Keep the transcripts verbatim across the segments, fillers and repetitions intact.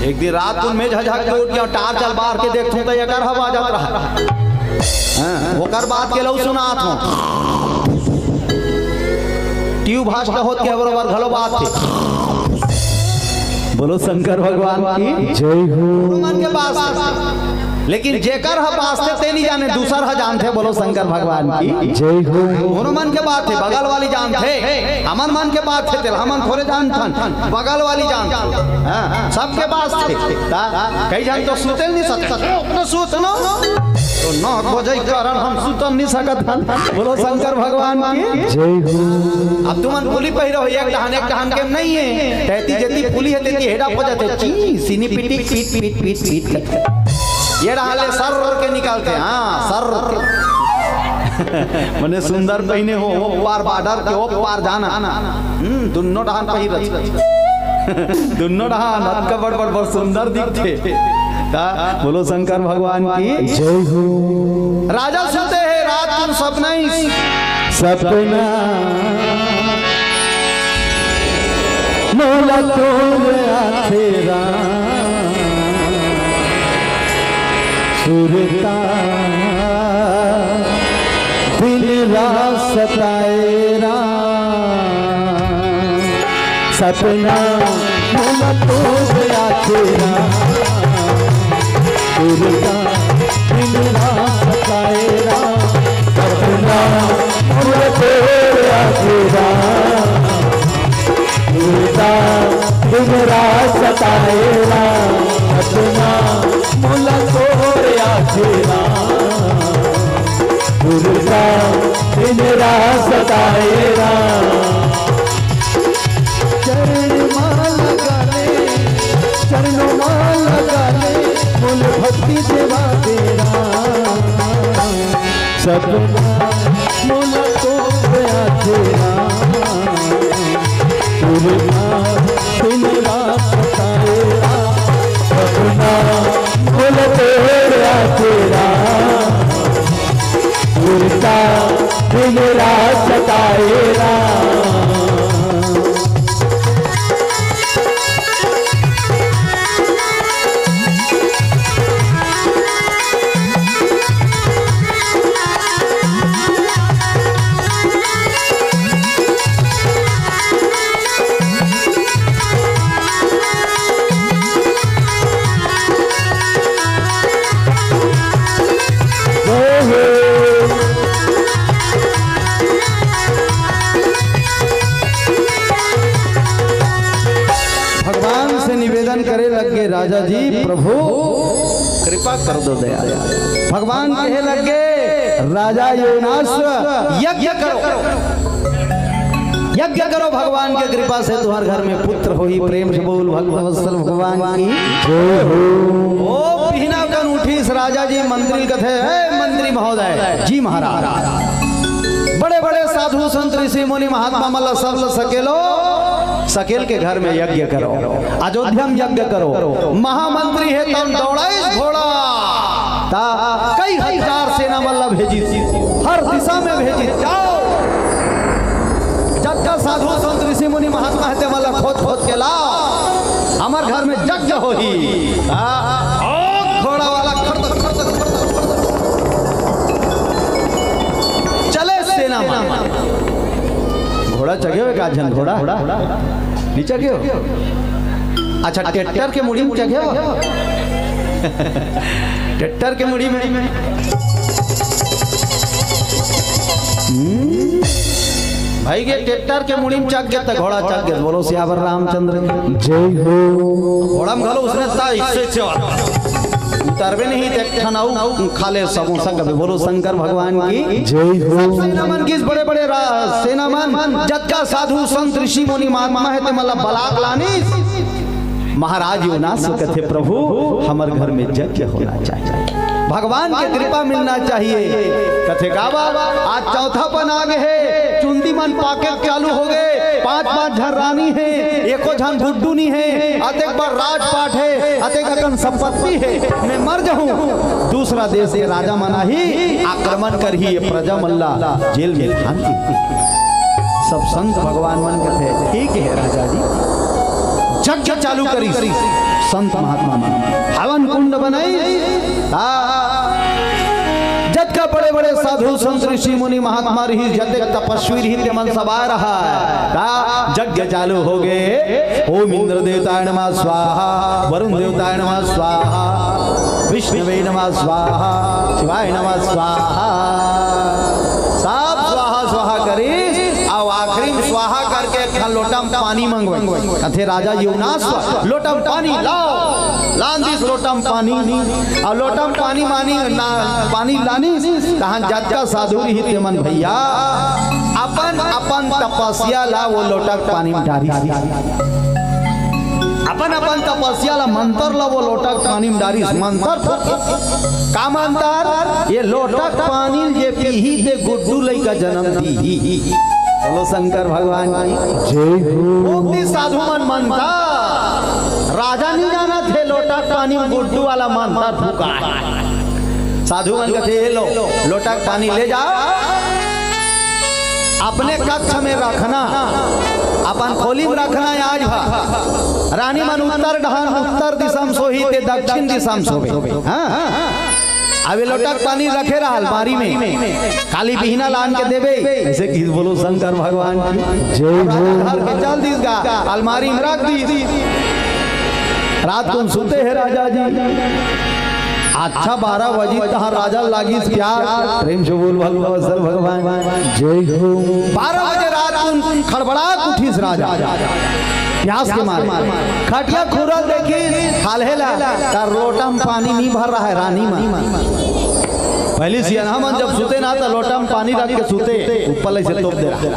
एक दिन रात कुन में झझक के उठ गेंव, टार चल बार के देखथंव त एकर ह बाजत रहय। हाँ, ओकर बात के लऊ सुनात हंव। ट्यूब हॉस्ट होत के बरोबर घलो बात हे। बोलो शंकर भगवान की जय हो। कोनो मन के बाजथे, लेकिन जेकर ह बाजथे ते नइ जाने, दूसर ह जानथे। बोलो शंकर भगवान की जय हो। कोनो मन के बाजथे, बगल वाली जानथे। हमर मन के बाजथे तेला हमन थोरे जानथन, बगल वाली जानथे। हाँ, सबके बाजथे। त कई झन तो सुते नइ सकत, अपने सुत न, तो नौ बजे के कारण हम सुत नइ सकत हन। बोलो शंकर भगवान की जय हो। अब तुमन फूली पहिरे हो, एक डहान, एक डहान के नइ हे, तेती जेती फूली हे, तेती हेडा हो जाथे। ची, सीनी पिटी, पीट, पीट, पीट, पीट करके। ये डहान ले सर के निकलथे, हाँ, सर। मने सुंदर पहिने हो, ओ पार बॉर्डर के, ओ पार जाना। हम्म, दुन्नो डहान पहिरथे। दुन्नो डहान, अतका बड़ बड़ बड़ सुंदर दिखथे। त बोलो शंकर भगवान की जय हो। राजा सुते हे रात कुन सपना आइस। सपना मोला तोर आथे राम, सुरता दिन रात सताए राम। सपना मोला तोर आथे राम, सुरता दिन रात सताए राम। सपना मोला तोर आथे राम, सुरता दिन रात सताए राम। सपना मोला तोर आथे राम, सुरता दिन रात सताए राम। चरण मा लगा ले, चरणों मा लगा ले, मोला भक्ति देवा दे राम। सपना मोला तोर आथे राम, सुरता दिन रात सताए राम। सपना मोला तोर आथे राम, सुरता दिन रात सताए राम। भगवान से निवेदन करे लग गे राजा जी, प्रभु कृपा कर दो दया। भगवान कहे लग गे, राजा योनास यज्ञ करो, यज्ञ करो, भगवान के कृपा से तुम्हारे घर में पुत्र होही। प्रेम से बोल भक्त वत्सल भगवान की जय हो। ओ बिहना कन उठिस राजा जी, मंत्री कथे, हे मंत्री महोदय जी, महाराज, बड़े बड़े साधु संत ऋषि मुनि महात्मा मन ला सब ला सकेलो, सकेल के घर में यज्ञ करो, अयोध्या में यज्ञ करो। महामंत्री हे तब दौड़ाइस घोड़ा, त कई हजार सेना मन ला भेजिस, हर दिशा में भेजिस, जाओ, जतका साधु संत ऋषि मुनि महात्मा हे ते मन ला खोज खोज के लाओ, हमर घर में यज्ञ होही। आ, ओ घोड़ा वाला खड़दक, खड़दक, खड़दक, खड़दक। चले सेना मन। घोड़ा चघे हो का झन घोड़ा? नइ चघे हो? अच्छा, ट्रैक्टर के मुड़ी में चघे हो? ट्रैक्टर के मुड़ी में। हम्म। भाई के ट्रैक्टर के मुड़ी में चघ गे त घोड़ा चघ गे। बोलो सियावर रामचंद्र की जय हो। घोड़ा में घलो उसने ता इससे से उतरबे नहीं, देख ठन अउ खा ले समोसा कभी। बोलो शंकर भगवान की जय हो। सेना मन किस बड़े बड़े रा-, सेना मन जतका साधु संत ऋषि मुनि महात्मा हे ते मन ला बलाक लानिस। महाराज योनास कथे, प्रभु, हमर घर में यज्ञ होना चाहिए, भगवान के कृपा मिलना चाहिए। कथे, का बा, आज चौथापन आ गे हे, चुंदी मन पाके चालू हो गे, पांच पांच झन रानी हे, एको झन बुड्डू नी हे, अतेक बड़ राजपाट हे, अतेक अकन संपत्ति हे, मैं मर जाहूं, दूसरा देश के राजा मन आही, आक्रमण करही, ये प्रजा मन ला जेल में फांद दिही। सब संत भगवान मन कथे, ठीक हे राजा जी, यज्ञ चालू करिस संत महात्मा मन, हवन कुंड बनाइस। आ, जतका बड़े-बड़े साधु संत ऋषि मुनि महात्मा रहिस, जतेक तपस्वी रहिस, तेमन सब आए रहय। का यज्ञ चालू होगे। ओम इंद्र देवताय नमः स्वाहा, वरुण देवताय नमः स्वाहा, विष्णवे नमः स्वाहा, शिवाय नमः स्वाहा। सब स्वाहा स्वाहा करिस, अउ आखिरी में स्वाहा करके एक ठन लोटा म पानी मंगवाइस। कथे राजा जी, ना स्व-, लोटा म पानी लाव। लान दिस लोटा म पानी, अउ लोटा म पानी मानी ना, पानी लानिस। तहां जतका साधु रहिस तेमन भैया अपन अपन तपस्या ला वो लोटा के पानी म डारिस। अपन अपन तपस्या ला, मंतर ला वो लोटा के पानी म डारिस। मंतर फूंक, का मंतर? ये लोटा के पानी ल जे पीही ते गुड्डू लइका जनम दीही। बोलो शंकर भगवान की जय हो। फूंक दिस साधु मन मंतर। राजा नइ जानत हे लोटा के पानी म गुड्डू वाला मंतर फूंकाय। साधु मन कथे, "ये लो, लोटा के पानी ले जाव, अपने कक्ष में रखना, अपन खोली में रखना आज भर। रानी मन उत्तर डहर, उत्तर दिशा म सोही, ते दक्षिण दिशा म सोबे।" हाँ, हाँ, हाँ। अब ये लोटा के पानी रखे रहा अलमारी में, काली बिहना लान के देबे। ऐसे कि बोलो शंकर भगवान की जय हो। धर के चल दिस गा, अलमारी में रख दिस। रात कुन सुते हे राजा जी। अच्छा, बारह बजे तहां राजा लागिस प्यास। प्रेम से बोल भगवान, शंकर भगवान जय हो। बारह बजे रात कुन खड़बड़ा के उठिस राजा, प्यास के मारे। खटिया खुरल देखिस, हाल हेला, त लोटा म पानी नइ भर रहय रानी मन। पहिली सियनहा मन जब सुते ना, त लोटा म पानी रख के सुते, ऊपर ले से तोप दे रहय।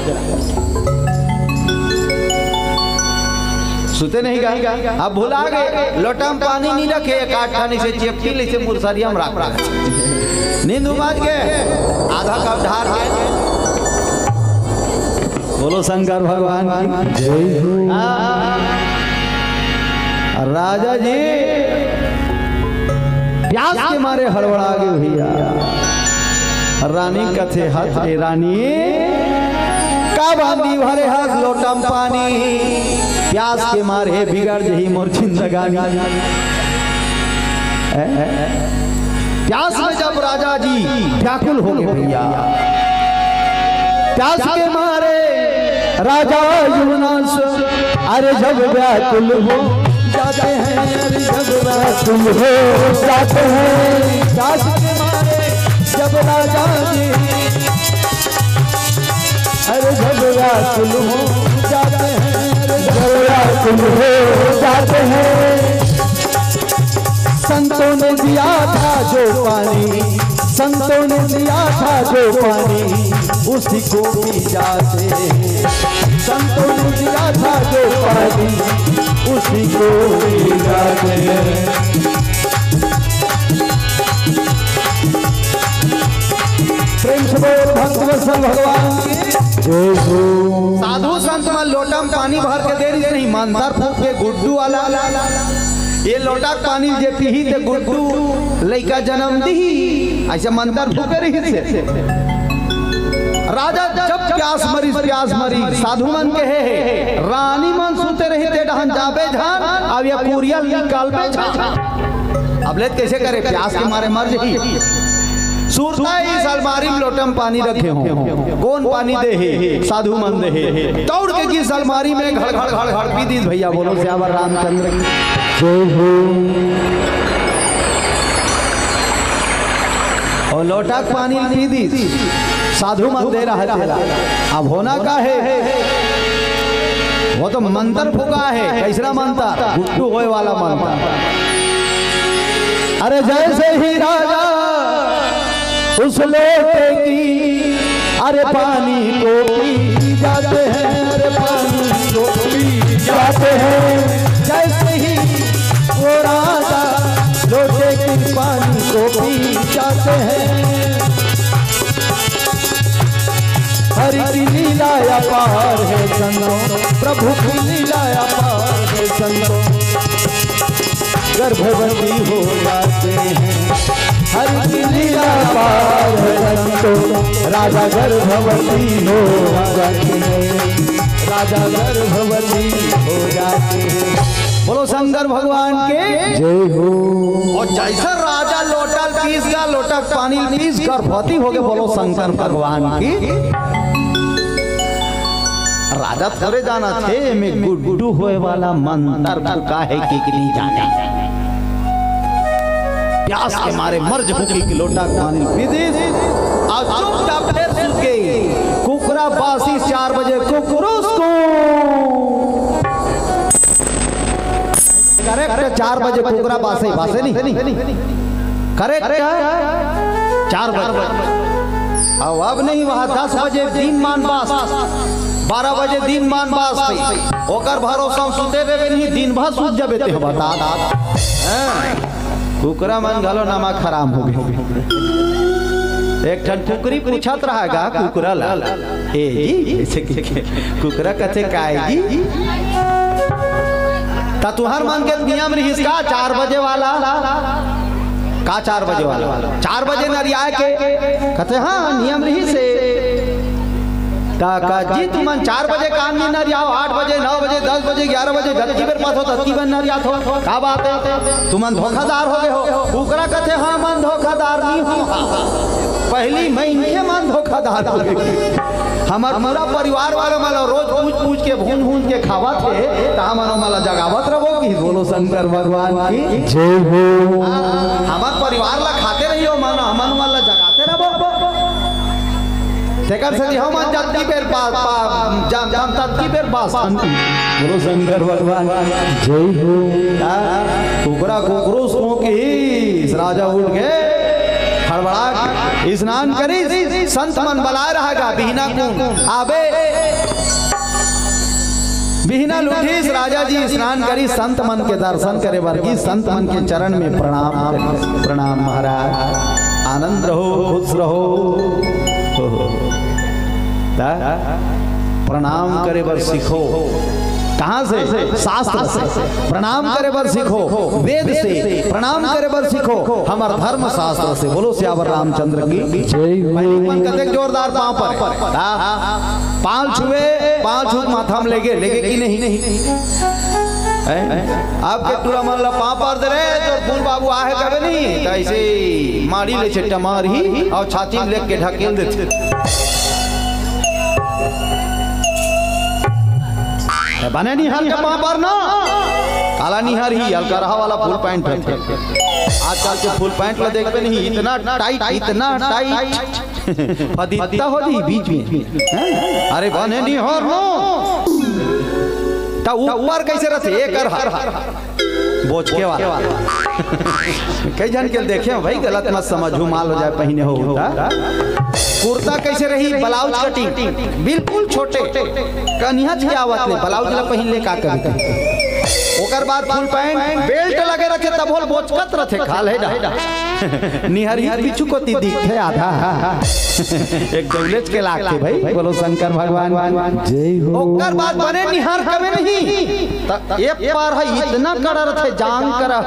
सुते नहीं गा, अब भुला गे, लोटा म पानी नइ रखे, एक आध ठन से चेपटी ले से मुरसरिया म रख। नींद उमज गे, आधा कप ढार के। बोलो शंकर भगवान की जय हो। हाँ। राजा जी प्यास के मारे हड़बड़ा गे भैया। रानी कथे, "हत ए रानी, का बांधी भरे हस लोटा म पानी? प्यास के मारे बिगड़ जही मोर जिंदगानी।" ए, ए, ए। प्यास में जब राजा जी व्याकुल हो गए भैया, प्यास के मारे राजा यमुना से, अरे जब व्याकुल हो जाते हैं, अरे जब व्याकुल हो जाते हैं, प्यास के मारे जब राजा जी, अरे जब व्याकुल हो जाते हैं, अरे जब व्याकुल हो जाते हैं। संतों ने दिया था जो पानी, संतों ने दिया था जो पानी, उसी को पी जाते। संतों ने दिया था जो पानी, उसी को पी जाते। प्रेम से बोल भक्त वत्सल भगवान की जय हो। साधु संत मन लोटा म पानी भर के दे रहिस, नहीं मंतर फूंक के गुड्डू वाला, ये लोटा के पानी जे पीही ते गुड्डू लइका जनम दीही, अइसे मंतर फूंके रहिस हे। राजा जब प्यास मरिस, प्यास मरिस, साधु मन कहे हे, रानी मन सुते रही ते डहन जाबे झन, अब ये कुरिया निकालबे झन। अब ले त कइसे करे, प्यास के मारे मर जही। सुरता ही इस अलमारी में लोटा म पानी रखे हों। कोन पानी दे हे? साधु मन दे हे। दौड़ के गिस अलमारी में, घड़ घड़ घड़ घड़ पी दीस भैया। बोलो सियावर रामचंद्र की जय हो। अउ लोटा के पानी पी दीस, साधु मन दे रहा तेला। अब होना का हे? वो तो मंतर फूंका हे। कइसना मंतर? गुड्डू होय वाला मंतर। अरे जैसे ही राजा उस लोटे की, अरे पानी को पी जाते हैं, अरे पानी को पी जाते हैं। जैसे ही वो राजा लोटे की पानी को पी जाते हैं, हरि की लीला अपार है संतों, प्रभु की लीला अपार है संतों। गर्भवती हो जाते हैं, हरि की लीला अपार है संतों। राजा गर्भवती हो जाते हैं, राजा गर्भवती हो जाते हैं। बोलो शंकर भगवान के। जय हो। अउ जइसे राजा लोटा ल पीस गा, लोटा के पानी ल पीस, गर्भवती होगे। बोलो शंकर भगवान की। राजा थोरे जानथे, एमे गुड्डू होय वाला मंतर फूंका हे कि, कि नहीं जाने। प्यास के मारे मर जहूं कि लोटा के पानी पी दिस, अउ चुपचाप फेर सुत गे। कुकरा बासिस चार बजे कुकरूस कूं। करेक्ट चार बजे कुकरा बासे, बासे नहीं? करेक्ट चार बजे। अउ अब नहीं, वह दस बजे दिनमान बास, बारह बजे दिनमान बास, ओकर भरोसा म सुते देबे नहीं, दिन भर सुत जाबे ते बता। हाँ। कुकरा मन घलो नमक हराम होगे। एक ठन कुकरी पूछत रहा गा कुकरा ला, "ए जी," जइसे कि कुकरा कथे, "काय जी?" त तुंहर मन के नियम रिहिस का चार बजे वाला? का चार बजे वाला? चार बजे नरियाय के? कथे, "हाँ, नियम रिहिस हे।" त का जी, तुमन चार बजे कान नइ नरियाव, आठ बजे, नौ बजे, दस बजे, ग्यारह बजे, जतकी बेर पास हो, ततकी बेर नरियात हो। का बात हे? तुमन धोखादार होगे हो। कुकरा कथे, "हमन धोखादार नइ हो, पहिली मनखे मन धोखादार होगे।" हमर पूरा परिवार वाला मन ला रोज पूछ पूछ के, भूंज भूंज के खावत हे, त हमन ओमन ला जगावत रबो कि? बोलो शंकर भगवान की। जय हो। हमर परिवार ला खाते रहियो, मन, हमन ओमन ला जगाते रबो। तेकर सेती हमन जतकी बेर पा-, पा-, जान, जान, ततकी बेर बास। बोलो शंकर भगवान। जय हो। हाँ, कुकरा कुकरूस कूं किहिस, राजा उठ के हड़बड़ा के स्नान करिस, संत मन बलाय रहा गा, बिहना कुन आबे। बिहना ल उठिस, राजा जी स्नान करिस, संत मन के दर्शन करे बर गिस, संत मन के चरण में प्रणाम करिस। प्रणाम महाराज, आनंद रहो, खुश रहो। त प्रणाम करे बर सीखो। कहाँ से? शास्त्र से। प्रणाम करे बर सीखो, वेद से। प्रणाम करे बर सीखो, हमर धर्म शास्त्र से। बोलो सियावर रामचंद्र की जय हो। मन कतेक जोरदार पाँव परे। हाँ, हाँ। पाँव छुए, पाँव छू के माथा म लेगे, लेगे कि नहीं? हैं? अब के टूरा मन ला पाँव पर दे रे, तोर फूल बाबू आहे कबे नहीं, त अइसे माड़ी ले छेट्टा मारही अउ छाती म लेग के ढकेल देथे। बने निहार के पाँव पर ना, काला निहारही, अलकरहा वाला फुल पैंट रथे। आजकल के फुल पैंट ला देखबे नहीं, इतना टाइट, इतना टाइट। फदित्ता हो जी बीच में। हैं? अरे बने निहार नो। त ऊपर कइसे रथे? एकर हा। बोचके वाला। कई झन के देखे हो भाई, गलत मत समझहू, माल हो जाए पहिने हो त। कुर्ता कइसे रही? ब्लाउज कटिंग बिल्कुल छोटे। कनिहा के आवत ले ब्लाउज ला पहिन ले का करथे? ओकर बाद फुल पैंट, बेल्ट लगे रथे, तभो ल बोचकत रथे, खाल हे डा। निहरही पीछू कोती दिखथे आधा। एक दौलेच के लागथे भाई। बोलो शंकर भगवान जय हो। ओकर बाद बने निहार कबे नहीं। त ए पार ह इतना कड़ा रथे, जांग करा ह,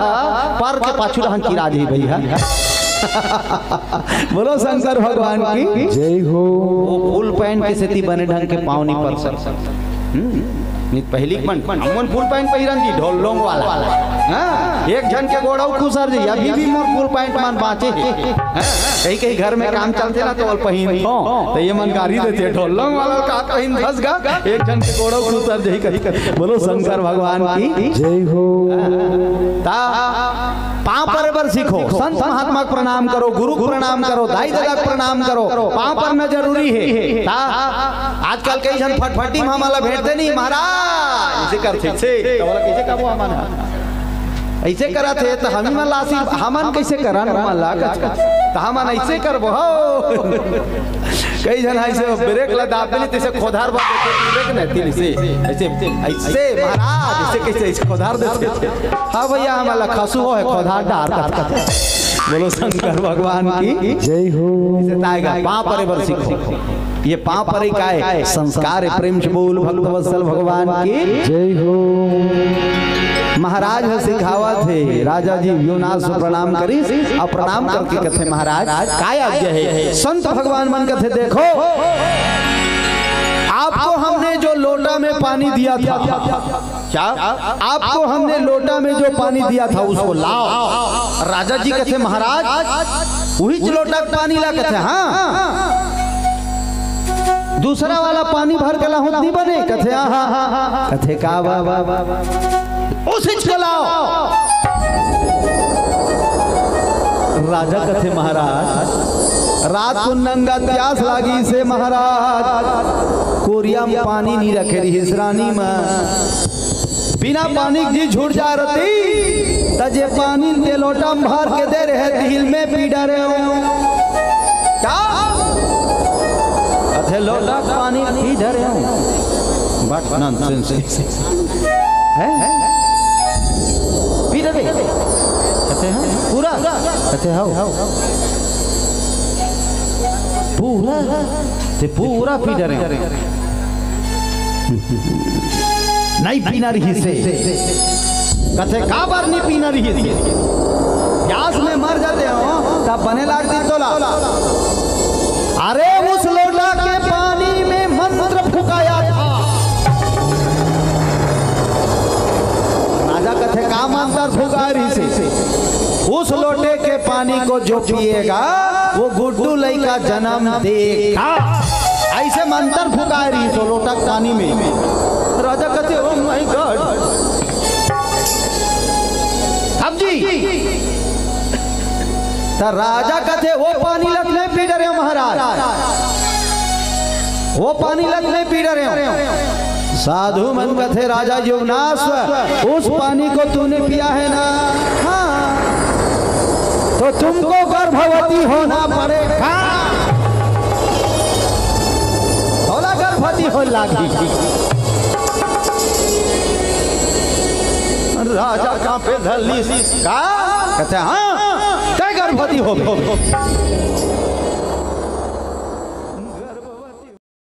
पार के पाछू रहन किरा दे भैया। बोलो शंकर भगवान की जय हो। वो फुल पैंट के सेती बने ढंग के पाँव नहीं पर सकता। हम्म, नहीं त पहिली के मन, हमन फुल पैंट पहिरन जी, ढोल लोंग वाला। हाँ, एक झन के गोड़ अउ खुसर जी, अभी भी मोर फुल पैंट मन बाँचे हे। हाँ, कहीं कहीं घर में काम चलथे ना, त ओला पहिनथों, त ये मन गारी देथे, ढोल लोंग वाला का पहिन धस गा, एक झन के गोड़ अउ खुसर जी कही कही। बोलो शंकर भगवान की जय हो। ता पाँव परे बर सीखो, संत महात्मा के प्रणाम करो, गुरु के प्रणाम करो, दाई ददा के प्रणाम करो, पाँव परना जरूरी हे। ता आजकल कई झन फटफटी म हमन ला भेंटथे नहीं महाराज, अइसे करथे, अइसे, त ओला कइसे कबो हमन ह? अइसे करत हे, त हमी मन ला आशीर्वाद, हमन कइसे करन, हमन ला कच कच, त हमन अइसे करबो, हो। कई झन अइसे ब्रेक ला दाबे नहीं, तइसे खोधार बर देथे, ब्रेक नहीं, तिल से, अइसे, अइसे महाराज, अइसे कइसे, अइसे खोधार देथे। हाँ भैया, हमन ला खसू हो हे, खोधार डार कच कच। बोलो शंकर भगवान की जय हो। अइसे ताएगा, पाँव परे बर सीखो। ये पाँव परे काय संस्कार हे? प्रेम से बोल भक्त वत्सल भगवान की जय हो। महाराज ह सिखावत हे, राजा जी व्योमाश्व प्रणाम करिस, अउ प्रणाम करके कथे, "महाराज, काय आज्ञा हे?" संत भगवान मन कथे, "देखो, आपको हमने जो लोटा में पानी दिया था, क्या? आपको हमने लोटा में जो पानी दिया था, उसको लाओ। राजा जी कथे, महाराज, उहीच लोटा के पानी ला। कथे, हाँ। दूसरा वाला पानी भर के लाहूं त नइ बने? कथे, हाँ, हाँ, हाँ, हाँ। कथे, का बा, बा, बा, बा? उहीच के लाओ। राजा कथे, महाराज, रात कुन नंगत प्यास लागिस हे महाराज, कोरिया म पानी नइ रखे रिहिस रानी म। बिना पानी के जी छूट जाय रतिस, त जे पानी ल तैं लोटा म भर के दे रहे, तिही ल मैं पी डरेंव। क्या? कथे, लोटा के पानी ल पी डरेंव। What nonsense। हैं? पी डरे? कथे, हाँ, पूरा? कथे, हव। पूरा? तैं पूरा पी डरेंव। नइ पीना रिहिस हे। कथे, काबर नइ पीना रिहिस हे? प्यास में मर जातेंव, तब बने लागतिस तोला। अरे, उस लोटा के पानी में मंत्र फुकाया था। राजा कथे, का मंत्र फुकाय रिहिस हे? उस लोटे के पानी को जो पिएगा, वो गुड्डू लइका जनम देगा। अइसे मंत्र फुकाय रिहिस ओ लोटा के पानी में। राजा कथे, "Oh my God।" अब जी, त राजा कथे, "ओ पानी ल त मैं पी डरेंव महाराज, ओ पानी ल त मैं पी डरेंव।" साधु मन कथे, "राजा युवनाश, उस पानी को तूने पिया है ना? हाँ। तो तुमको गर्भवती होना पड़ेगा।" तोला गर्भवती होय लागही। राजा कांपे धर लिस। का? कथे, "हाँ, तैं गर्भवती होबे।"